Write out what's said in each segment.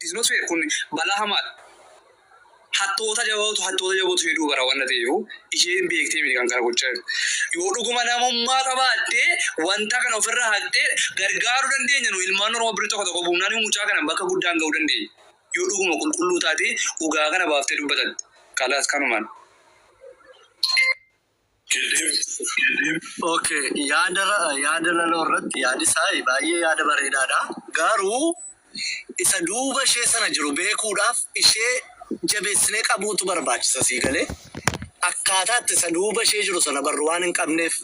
It is not fair, kun balaa hamaadha. Hattoota jabootu, hattoota jabootu ishee duuba wanna ta'eefu isheen beektee miti kan kana gochaa jirtu. Yoo dhuguma namummaa qabaattee wanta kana ofirraa haqxee gargaaruu dandeenya, nu ilmaan Oromoo birii tokko tokko buufnaan mucaa kana bakka guddaan ga'uu dandeenya. Yoo dhuguma qulqulluu taate dhugaa kana baaftee dubbatatte. Kalaas kanumaan. Okay, yaada laloo irratti yaadi isaa baay'ee yaada bareedaadha. Garuu isa duuba ishee sana jiru beekuudhaaf ishee jabeessinee qabuutu barbaachisa sii galee. Akkaataatti isa duuba ishee jiru sana barru waan hin qabneef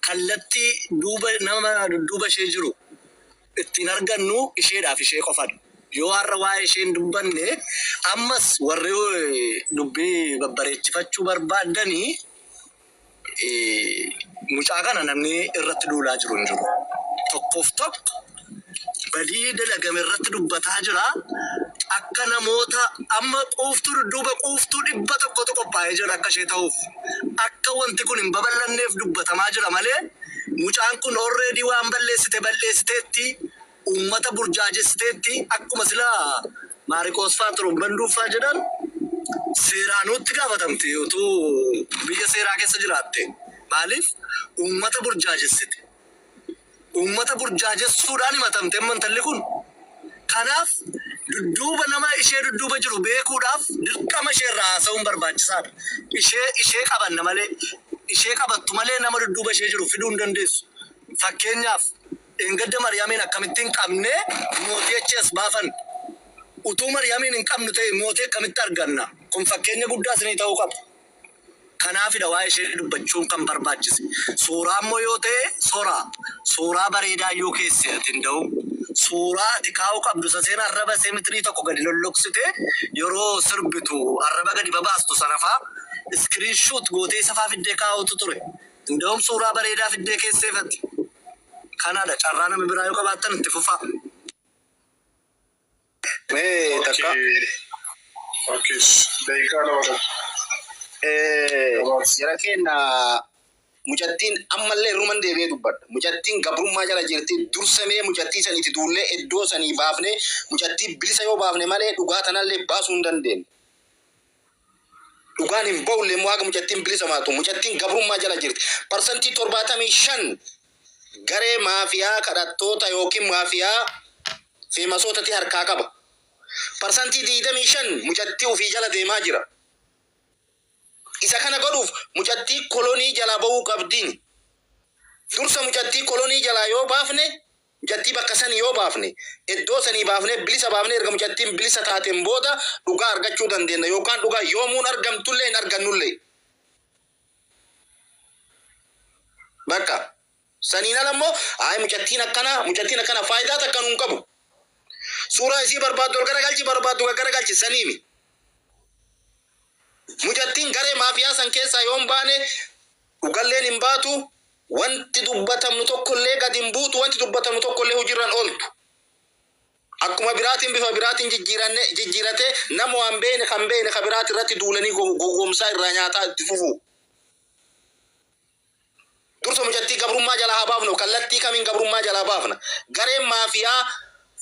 kallattii duuba nama dudduuba ishee jiru ittiin argannu isheedhaaf ishee qofadha. Yoo har'a waa'ee ishee hin dubbanne, ammas warri dubbii babbareechifachuu barbaaddanii, mucaa kana namni irratti duulaa jiru hin jiru. Tokkoof tokko badii dalagame irratti dubbataa jira. Akka namoota amma quuftuu dudduuba quuftuu 100tu qophaa'ee jira akka ishee ta'uuf. Akka wanti kun hin babal'anneef dubbatamaa jira malee mucaan kun already waan balleessite balleessiteetti, uummata burjaajessiteetti. Akkuma silaa Maariqoos faa Turumbanduuffaa jedhan seeraanuutti gaafatamti utuu biyya seeraa keessa jiraatte. Maaliif uummata burjaajessite? Uummata burjaajessuudhaan himatamte amma intalli kun. Kanaaf dudduuba nama ishee dudduuba jiru beekuudhaaf dirqama ishee irraa haasa'uun barbaachisaadha. Ishee qabanna malee, ishee qabattu malee nama dudduuba ishee jiru fiduu hin dandeessu. Fakkeenyaaf, dheengadda Mariyaamiin akkamittiin qabnee mootii achi as baafan? Utuu Mariyaamiin hin qabnu ta'e mootii akkamitti arganna? Kun fakkeenya guddaa isinii ta'uu qaba. Kanaafidha waa'ee ishee dubbachuun kan barbaachise. Suuraa immoo yoo ta'e soraa. Suuraa bareedaa iyyuu keesse ati hin da'u. Suuraa ati kaa'uu qabdu isa seen arraba ishee mitirii tokko gadi lolloksite yeroo sirbitu arraba gadi babaastu sana faa screenshot gootee isa faa fiddee kaa'uutu ture. Inda'um suuraa bareedaa fiddee keesseefatti. Kanadha, carraa nama biraa yoo qabaattan itti fufaa. Mee takka. Okay. Daqiiqaa 2 qabdi. Jara keenya, mucattiin ammallee irruman deebi'ee dubbadha. Mucattiin gabrummaa jala jirti. Dursamee mucattii sanitti duullee iddoo sanii baafnee, mucattii bilisa yoo baafne malee dhugaa tanallee baasuu hin dandeenyu. Dhugaan hin ba'ullee immoo haga mucattiin bilisa baatu. Mucattiin gabrummaa jala jirti. 75% garee maafiyaa kadhattoota yookiin maafiyaa feemasootati harkaa qaba. 25% mucattii ofii jala deemaa jira. Isa kana godhuuf mucattii kolonii jalaa ba'uu qabdiin. Dursa mucattii kolonii jalaa yoo baafne, mucattii bakka sanii yoo baafne, iddoo sanii baafne, bilisa baafne, erga mucattiin bilisa taateen booda dhugaa argachuu dandeenya, yookaan dhugaa yoomuun argamtullee hin argannullee. Bakka saniin ala immoo ayi mucattiin akkana, mucattiin akkana faayidaa takka nuun qabu. Suuraa isii barbaaddu ol garagalchi, barbaaddu gaggaragalchi, saniimi. Mucattiin garee maafiyaa san keessaa yoo hin baane dhugalleen hin baatu, wanti dubbatamnu tokkollee gad hin buutu, wanti dubbatamnu tokkollee hojiirra hin ooltu. Akkuma biraatiin bifa biraatiin jijjiiranne jijjiiratee nama waan beekne kan beekne ka biraati irratti duulanii gowwoomsaa irraa nyaataa itti fufu. Dursa mucattii gabrummaa jalaa haa baafnu. Kallattii kamiin gabrummaa jalaa baafna? Gareen maafiyaa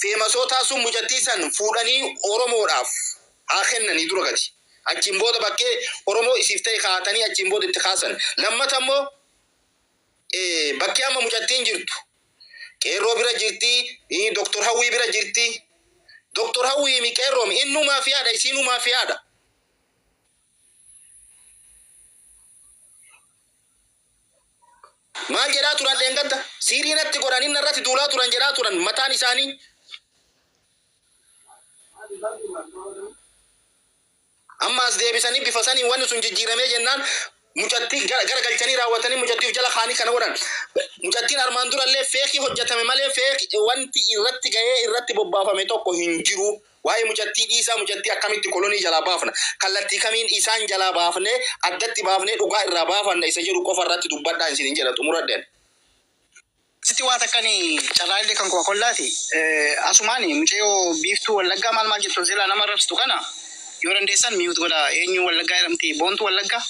feemasootaa sun mucattii san fuudhanii Oromoodhaaf haa kennanii dura gadi. Achiin booda bakkee Oromoo isiif ta'e kaa'atanii achiin booda itti kaasan. Lammata immoo bakkee amma mucattiin jirtu qeerroo bira jirti, Dr. Hawwii bira jirti. Dr. Hawwii mi qeerroomi innuu maafiyaadha, isiinuu maafiyaadha. Maal jedhaa turan dheengadda? Siirii natti godhan, inni irratti duulaa turan jedhaa turan mataan isaanii. Amma as deebisanii bifa saniin wanni sun jijjiiramee jennaan mucattii gara galchanii raawwatanii mucattii of jala kaanii kana godhan. Mucattiin armaan durallee feekii hojjetame malee feekii wanti irratti gahee irratti bobbaafame tokko hin jiru. Waa'ee mucattii dhiisaa, mucattii akkamitti kolonii jalaa baafna? Kallattii kamiin isaan jalaa baafnee, addatti baafnee dhugaa irraa baafanna isa jedhu qofa irratti dubbadhaan isiniin jedha, xumuradheen. Sitti waa takkani carraa illee kan koo kollaati. Asumaani mucayyoo Biiftuu Wallaggaa maal maal jettu silaa nama arrabsitu kana yoo dandeessan mute godha. Eenyu Wallaggaa jedhamti? Boontuu Wallaggaa?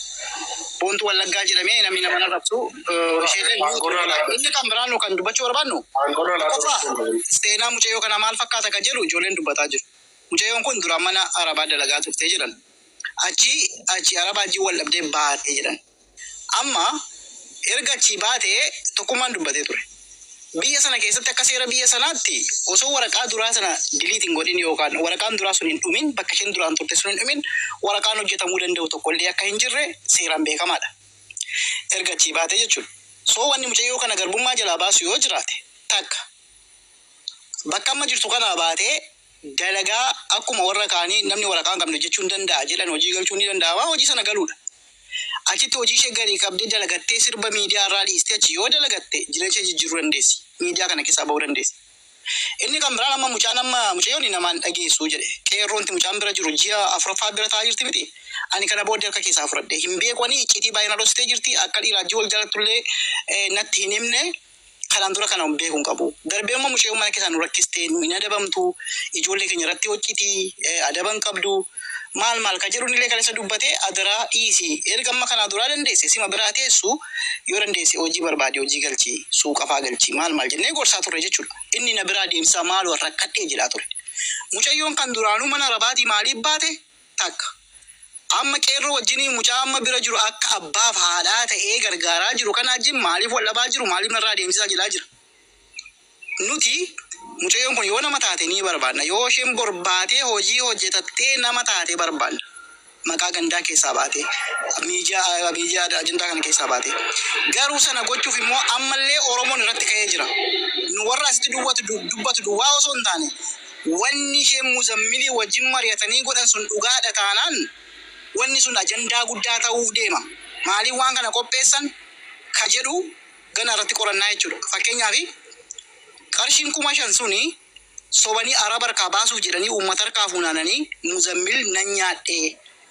Boontuu Wallaggaa jedhamee namni nama arrabsu isheellee mute godha. Inni kan biraa nu kan dubbachuu barbaannu, tokkoffaa seenaa mucayyoo kanaa maal fakkaata kan jedhu ijoolleen dubbataa jiru. Mucayyoon kun duraan mana Arabaa dalagaa turtee jedhan. Achi Arabaa wajjin wal dhabdee baatee jedhan. Amma erga achii baatee Tokkummaan dubbatee ture. Biyya sana keessatti akka seera biyya sanaatti osoo waraqaa duraa sana delete hin godhin yookaan waraqaan duraa sun hin dhumin, bakka isheen duraan turte sun hin dhumin, waraqaan hojjetamuu danda'u tokkollee akka hin jirre seeraan beekamaadha. Erga achii baatee jechuudha. So wanni mucayyoo kana garbummaa jalaa baasu yoo jiraate, takka, bakka amma jirtu kanaa baatee dalagaa akkuma warra kaanii namni waraqaa hin qabne hojjechuu hin danda'a jedhan hojii galchuun ni danda'ama, hojii sana galuudha. Achitti hojii ishee gadi qabdee dalagattee sirba miidiyaa irraa dhiistee achi yoo dalagatte jireenya ishee jijjiiruu dandeessi. Miidiyaa kana keessaa ba'uu dandeessi. Inni kan biraan amma mucaan amma mucayyoon namaan dhageessu jedhe. Qeerroonti mucaan bira jiru ji'a afuraffaa bira taa'aa jirti miti. Ani kana booddee harka keessaa fudhadhe. Hin beeku ani, icciitii baay'ee na dhoksitee jirti. Akka dhiiraa wajjin wal jaalattullee natti hin himne. Kanaan dura kana beeku hin qabu. Darbee immoo mucayyoon mana keessaa nu rakkiste, nu hin adabamtu, ijoollee keenya irratti hocciti, adaba hin qabdu. Maal maal ka jedhu illee kaleessa dubbate. Adaraa dhiisi. Erga amma kanaa duraa dandeesse sima biraa teessu, yoo dandeesse hojii barbaade hojii galchi, suuqa faa galchi, maal maal jennee gorsaa turre jechuudha. Inni na biraa deemsisaa, maaloo rakkadhee jedhaa ture. Mucayyoon kan duraanuu mana Arabaatii maaliif baate? Takka, amma qeerroo wajjinii mucaa amma bira jiru akka abbaaf haadhaa ta'ee gargaaraa jiru kana wajjin maaliif wal dhabaa jiru, maaliif narraa deemsisaa jedhaa jira. Nuti mucayyoon kun yoo nama taate ni barbaanna. Yoo isheen bor baatee hojii hojjetattee nama taate barbaanna. Maqaa gandaa keessaa baatee, miidiyaa miidiyaa ajandaa kana keessaa baatee. Garuu sana gochuuf immoo ammallee Oromoon irratti ka'ee jira. Nu warra asitti duwwatu dubbatu duwwaa osoo hin taane, wanni isheen Muzammilii wajjin mari'atanii godhan sun dhugaadha taanaan, wanni sun ajandaa guddaa ta'uuf deema. Maaliif waan kana qopheessan ka jedhu gana irratti qorannaa jechuudha. Fakkeenyaaf, qarshiin 5,000 suni sobanii Araba harkaa baasuuf jedhanii uummata harkaa funaananii Muzammil nan nyaadhe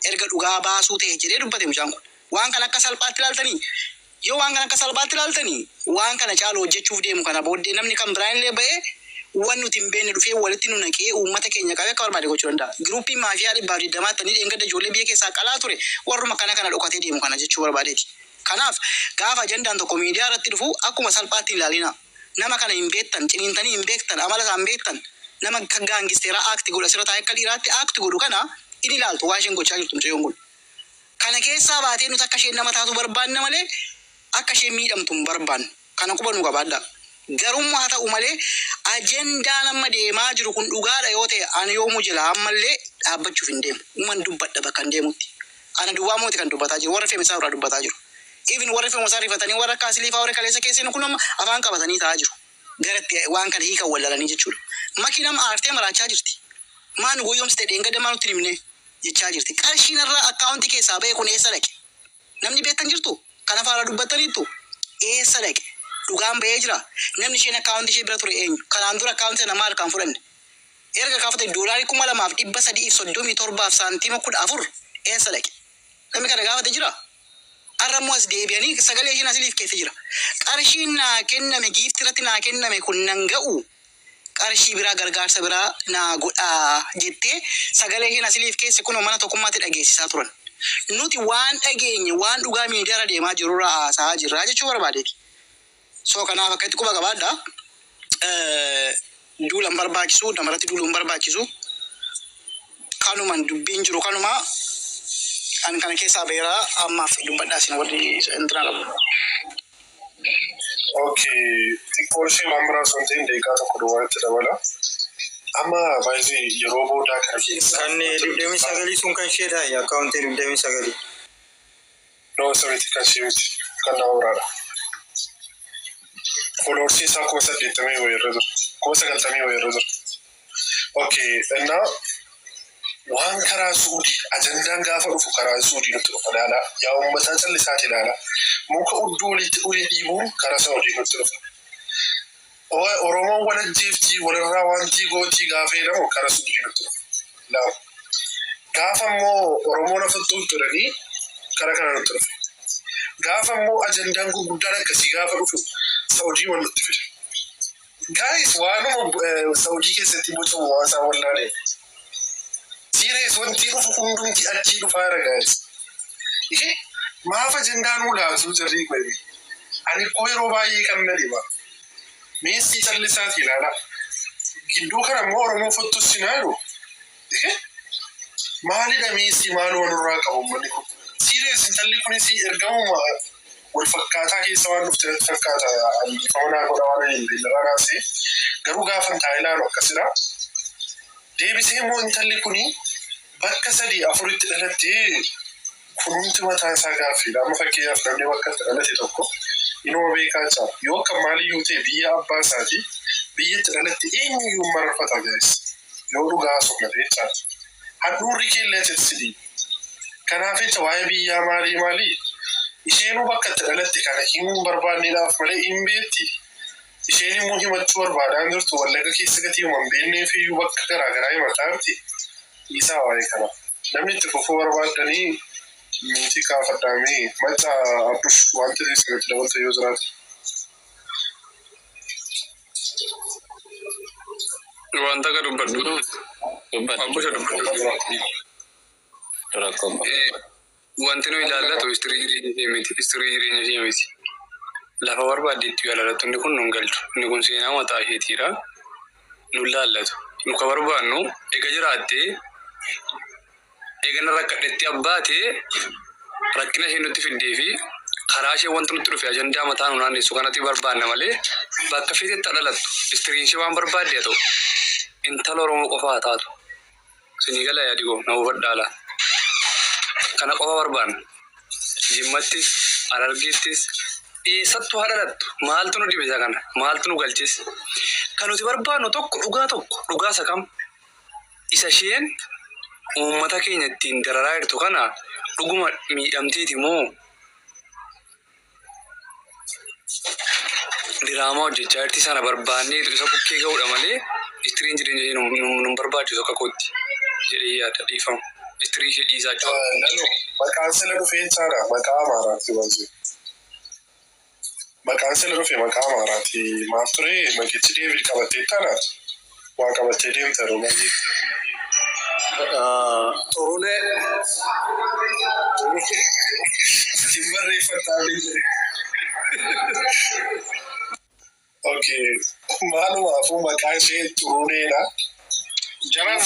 erga dhugaa baasuu ta'e jedhee dubbate mucaan kun. Waan kana akka salphaatti ilaaltanii? Yoo waan kana akka salphaatti ilaaltanii, waan kana caalu hojjechuuf deemu. Kana booddee namni kan biraan illee ba'ee waan nuti hin beekne dhufee walitti nu naqee uummata keenya qabee akka barbaade gochuu danda'a. Giruuppii maafiyaa 120 ta'anii dheengadda ijoollee biyya keessaa qalaa ture warruma kana kana dhokatee deemu kana jechuu barbaadeeti. Kanaaf gaafa ajandaan tokko miidiyaa irratti dhufu akkuma salphaatti hin ilaalina. Nama kana hin beektan, ciniintanii hin beektan, amala isaa hin beektan, nama akka gaangisteeraa act godhu, asirra taa'ee akka dhiiraatti act godhu kana in ilaaltu waan isheen gochaa jirtu mucayyoon kun. Kana keessaa baatee nuti akka isheen nama taatu barbaanna malee akka isheen miidhamtu hin barbaannu. Kana quba nu qabaadhaa. Garummaa haa ta'u malee, ajendaan amma deemaa jiru kun dhugaadha yoo ta'e, ani yoomuu jala ammallee dhaabbachuuf hin deemu. Uman dubbadha bakka hin deemutti. Ana duwwaa mooti kan dubbataa jiru, warri feemisaa irraa dubbataa jiru. Even warri feemisaa rifatanii, warra akka Asiliifaa, warri kaleessa keesseen kun amma afaan qabatanii taa'aa jiru. Garatti waan kana hiikan wallalanii jechuudha. Makiin amma aartee maraachaa jirti. Maa nu goyyomsite dheengadda, maa nutti hin himne jechaa jirti. Qarshiin irraa akkaawuntii keessaa ba'e kun eessa dhaqe? Namni beektan jirtu? Kana faana dubbattaniittu? Eessa dhaqe? Dhugaan ba'ee jira? Namni isheen akkaawuntii ishee bira ture eenyu? Kanaan dura akkaawuntii sana maal harkaan fudhanne? Erga kaafate doolaarii 2,337 saantiima 14 eessa dhaqe? Namni kana gaafate jira? Har'a immoo as deebi'anii sagalee isheen asiliif keessa jira. Qarshiin naa kenname, giifti irratti naa kenname kun nan ga'u, qarshii biraa gargaarsa biraa naa godhaa jettee sagalee isheen asiliif keesse kunoo mana Tokkummaatti dhageessisaa turan. Nuti waan dhageenye, waan dhugaa miidiyaarra deemaa jirurraa haasa'aa jirraa jechuu barbaadeeti. So kanaaf akka itti quba qabaadha. Duula hin barbaachisu, namarratti duuluu hin barbaachisu. Kanuman dubbiin jiru kanuma, ani kana keessaa beeraa ammaaf dubbadhaa isin warri intinaa qabu. Okay, xiqqoo ishee waan biraa osoo hin ta'in daqiiqaa tokko duwwaatti dabala. Amma baay'ee yeroo boodaa kana keessa. Kan 29 sun kan isheedha, akkaawuntii 29. No, isa miti, kan ishee miti, kan nama biraadha. Followersii isaa 80,000 wayii irra jira. 90,000 wayii irra jira. Okay, innaa waan karaa Suudii ajandaan gaafa dhufu karaa Suudii nutti dhufa, ilaalaa. Yaa uummataa, callisaati ilaalaa. Muka udduu walitti ulee dhiibuun karaa Saudii nutti dhufa. Oromoon wal ajjeeftii walirraa wantii gootii gaafa jedhamu karaa Suudii nutti dhufa. Lama. Gaafa immoo Oromoon afuttuu jedhanii karaa kana nutti dhufa. Gaafa immoo ajandaan gurguddaan akkasii gaafa dhufu Saudii wal nutti fida. Guys, waanuma Saudii keessatti bocamu waan isaan wallaalee. Serious, wanti dhufu hundumti achii dhufaa jira, guys. Ishee maaf ajandaa nuu laatu jarrii qoybe? Ani koo yeroo baay'ee kan na dhiba. Meesii callisaati ilaalaa. Gidduu kana immoo Oromoo fottosinaa jiru. Maalidha miisi maaluma nurraa qabu uummanni kun? Serious, intalli kunis ergamuma wal fakkaataa keessa waan dhufte natti fakkaata. Ani dhiifama naa godha, waan ani hin beekne irraa kaasee. Garuu gaafan taa'ee ilaalu akkasidha. Deebisee immoo intalli kuni bakka sadii afuritti dhalattee kunumti mataa isaa gaaffiidha. Amma fakkeenyaaf namni bakka itti dhalate tokko inuma beekaa jira. Yoo akka maaliyyuu ta'e biyya abbaa isaatii, biyya itti dhalatte eenyuyyuu hin mararfata, guys. Yoo dhugaa haasofna ta'e jechaadha. Handhuurri kee illee asitti si dhiiba. Kanaaf jecha waa'ee biyyaa maalii maalii isheenuu bakka itti dhalatte kana himuu hin barbaanneedhaaf malee hin beekti. Isheen immoo himachuu barbaadaa hin jirtu. Wallagga keessa gatii hima hin beekneef iyyuu bakka garaa garaa himataa jirti. Dhiisaa waa'ee kana. Namni itti fufuu barbaaddanii miitii kaafadhaamee macca Abdush wanti isinitti dabalta yoo jiraate. Wanta akka dubbadhu. Abbusha, dubbadhu. Rakkoo. Wanti nu ilaallatu history jireenya ishee miti. History jireenya ishee miti. Lafa barbaaddeetti yoo ilaallattu inni kun nun galchu. Inni kun seenaa mataa isheetiidha. Nun laallatu. Nu ka barbaannu ega jiraattee, eega na rakkadhetti abbaatee, rakkina ishee nutti fiddee fi karaa ishee wanti nutti dhufe ajandaa mataa nu naannessu kanatti barbaanna malee bakka feetetti haa dhalattu. Historyn ishee waan barbaadde haa ta'u. Intala Oromoo qofa haa taatu. Sinii gala yaadi koo, na hubadhaa. Kana qofa barbaanna. Jimmattis, Harargeettis, eessattuu haa dhalattu. Maaltu nu dhibe isa kana? Maaltu nu galchis? Kan nuti barbaannu tokko, dhugaa tokko, dhugaa isa kam? Isa isheen uummata keenya ittiin dararaa jirtu kana dhuguma miidhamteeti moo diraamaa hojjechaa jirti, sana barbaanneetu isa bukkee ga'uudha malee historyn jireenya ishee nun barbaachisu akka kootti jedhee yaada, dhiifama. History ishee dhiisaa jechuudha. Nano maqaan sila dhufe jechaadha. Maqaa Amaaraati wanti. Maqaan sila dhufe maqaa Amaaraati. Maal ture maqichi? Deevid qabattee tana waa qabattee deemta yeroo baay'ee. Xurunee. Hin barreeffattaa jedhe. Okay. Maalumaafuu maqaa ishee Xuruneedha. Jaran,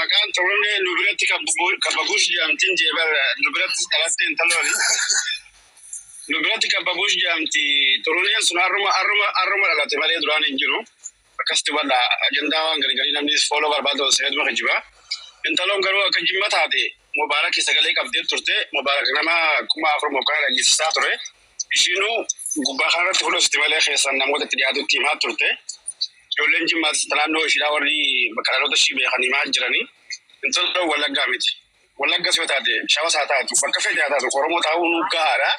maqaan Xurunee nu biratti kabbabush jedhamtiin jeebar, nu biratti dhalatte intalooni. Nu biratti kabbabush jedhamti. Xuruneen sun har'uma dhalate malee duraan hin jiru. Akkasitti bal'aa ajandaa waan gargarii namni follow barbaadu seetuma kijiba. Intaloon garuu akka Jimma taate Mubaarak sagalee qabdee turte. Mubaarak nama 4000 mokkana dhageessisaa ture. Ishiinuu gubbaa kanarratti fudhatutti malee keessan namoota itti dhiyaatutti himaa turte. Ijoolleen Jimmaas naannoo ishiidhaa warri bakka dhaloota ishii beekan himaa jiranii. Intaloon Wallaggaa miti. Wallaggas yoo taate, Shawas haa taatu, bakka fedhe haa taatu, Oromoo ta'uun gahaadha.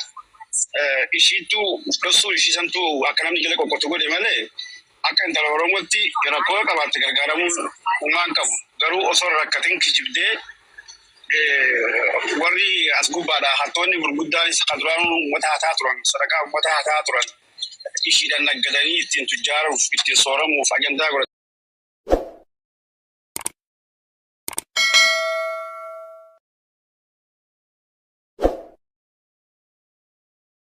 Ishiittuu dhossuu ishii santuu akka namni jala qoqqotu godhe malee akka intala Oromootti rakkoo qabaatte gargaaramuun uumaan qabu. Garuu osoo rakkatin kijibdee warri as gubbaadha hattoonni gurguddaanis kan duraan uummata hataa turan, sadaqaa uummata hataa turan, ishiidhaan naggadanii ittiin tujjaaruuf, ittiin sooramuuf ajandaa godhatan.